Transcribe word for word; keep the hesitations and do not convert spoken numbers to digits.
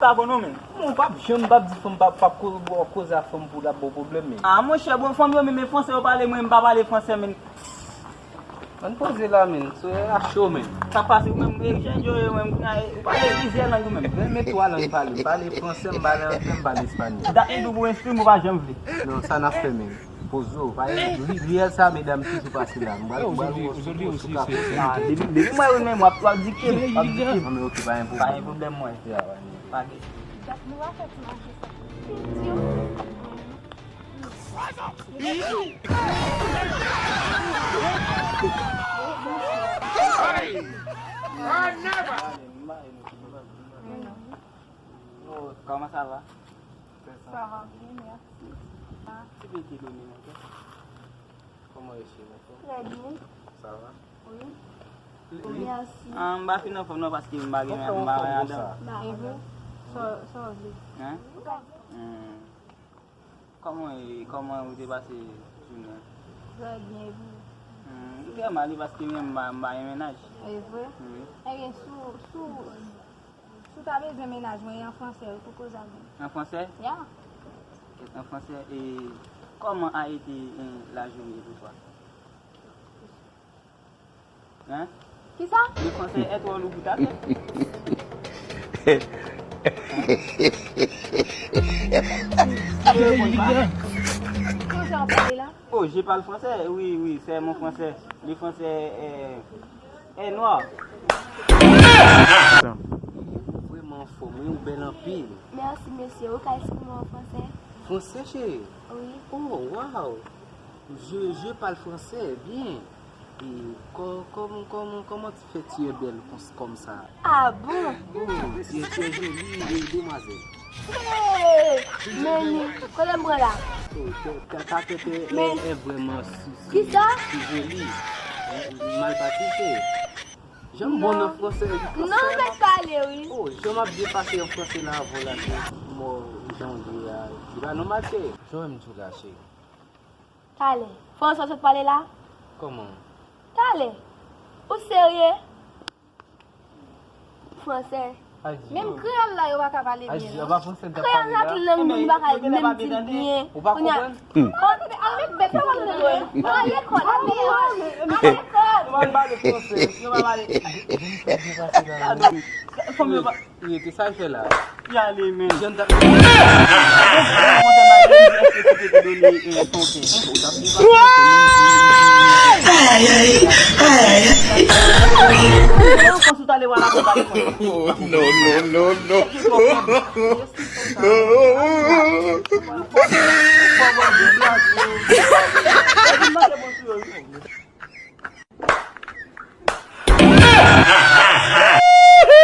Sa bon non, men. Ou p ap janm p ap di fanm p ap, p ap ko-, koze a fanm pou l ap ba w pwoblèm, men. Ah, monchè, bon, fanm yo menm, men fransè yo pale, mwen, m pa pale fransè, men. Ann poze la, men. Soyè a cho, men. Sa pase, ou menm, e, jan yo, yo, menm, kounye a, e, ou pale plizyè lang, ou menm. Renmen twa lang pale. M pale fransè, m pale anglè, m pale espanyòl. Dat li di w pou w enskri m, ou pa janm vle. Non, sa n ap fè, men. Poze w, pa gen, ri-, riyèl sa, medam toujou pase la. M pral, m pral wè w sou, sou kapot. Ah, depi, depi mwen renmen, w ap, w ap di ke m, w ap di ke m. Non, men ok, pa gen pwoblèm. Pa gen pwoblèm, mwen. Ya, pa gen. Pa gen. Donk, nou va fè ti mache sa. Piti w. Oh, comment ça va? Ça va bien, merci. Ti pete do men, ok? Kòman yo, cheri? Très bien. Ça va? Oui. Merci. Ah, m pa fin anfòm non, paske m pa gen, m pa gen adan. Ba, e vre? Sa, sa w vle? Hein? Hmm. Kòman e, kòman ou te pase jounen an? Très bien, e vre? Hmm, m fè mal wi, paske mwen m pa, m pa gen mennaj. E vre? Wi. Ebyen, si w, si w, si w ta bezwen mennaj mwen, e an fransè wi pou koze avè m. An fransè? Ya. Kèt, an fransè. E comment a été, eh, la journée pour toi? Hein? Kisa? Le français est trop lourd pour ta tête. Fransè w ap pale la? Oh, je parle français. Oui, oui, c'est mon français. Le français est, est noir. Ou vrèman anfòm, wi, ou bèl anpil. Merci, monsieur. Ou ka eksprime en français? Français, chérie? Oui. Oh, wow! Je, je parle français, bien. E kò-, kòman, kòman, kòman ti fè ti bèl kòm sa? Ah bon? Oh, tu es très jolie, eh, demoiselle. Hey! Men, kote m pran la? Oh, ta, ta, ta tèt e, e, e vrèman si, si, kisa? Si joli. Eh, mal patise. Jan m bon nan fransè, fransè. Non, mèt pale, wi. Oh, jan m ap byen pase an fransè la avè w la, se mò jan w ye a. Li pa nòmal, cheri. Jan w wè m di w la, cheri. Talè. Fransè w sot pale la? Kòman? Talè. Ou serye? Fransè. Menm kreyòl la yo pa ka pale byen non. Kreyòl la ki lang nou, nou pa ka menm di l byen. Ou pa konprann? Al met bèt la, al lekòl, al lekòl, al lekòl. Nou pa pale fransè, nou pa pale. Fanm yo pa Rete, sa l fè la? Y ale, men. Jèn ta. Oh, non, non, non, non.